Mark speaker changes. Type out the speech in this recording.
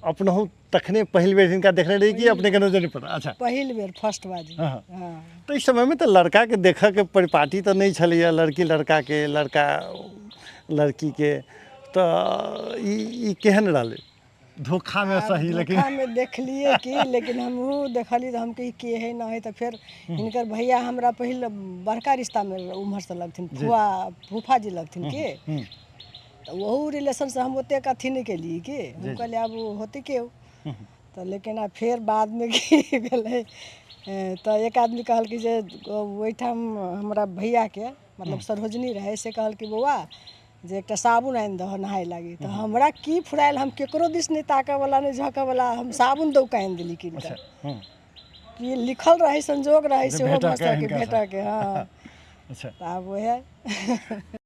Speaker 1: अपनहु तखने पहिल बेर हिनका देखने रही कि अपनेके नजरि पड़ल? अच्छा।
Speaker 2: पहिल बेर, फर्स्ट बाजी।
Speaker 1: हँ। तऽ एहि समयमे तऽ लड़काके देखऽके परिपाटी तऽ नहि छलैए, लड़की लड़काके, लड़का लड़कीके, तऽ ई केहन रहलै? धोखामे सही, लेकिन
Speaker 2: धोखामे देखलियै कि, लेकिन हमहूँ देखलियै तऽ हम कही के हइ न हइ। तऽ फेर हिनकर भैया हमरा पहिल बड़का रिश्तामे उम्हरसँ लगथिन, फुआ फूफा जी लगथिन के, तऽ ओहू रिलेशनसँ हम ओतेक अथी नहि केलियै कि हम कहलियै आब होतै के। तऽ लेकिन आब फेर बादमे की भेलै, तऽ एक आदमी कहलकै जे ओहिठाम हमरा भैयाके मतलब सरोजनी रहै, से कहलकै बौआ जे एकटा साबुन आनि दहऽ नहाय लागी। तऽ हमरा की फुरायल, हम केकरो दिस नहि ताकऽवला, नहि झँकऽवला, हम साबुन दऽ कऽ आनि देली कीन कऽ। की लिखल रहै, संजोग रहै, सेहो भऽ सकै भेटऽके। हँ।
Speaker 1: अच्छा।
Speaker 2: तऽ आब वएह।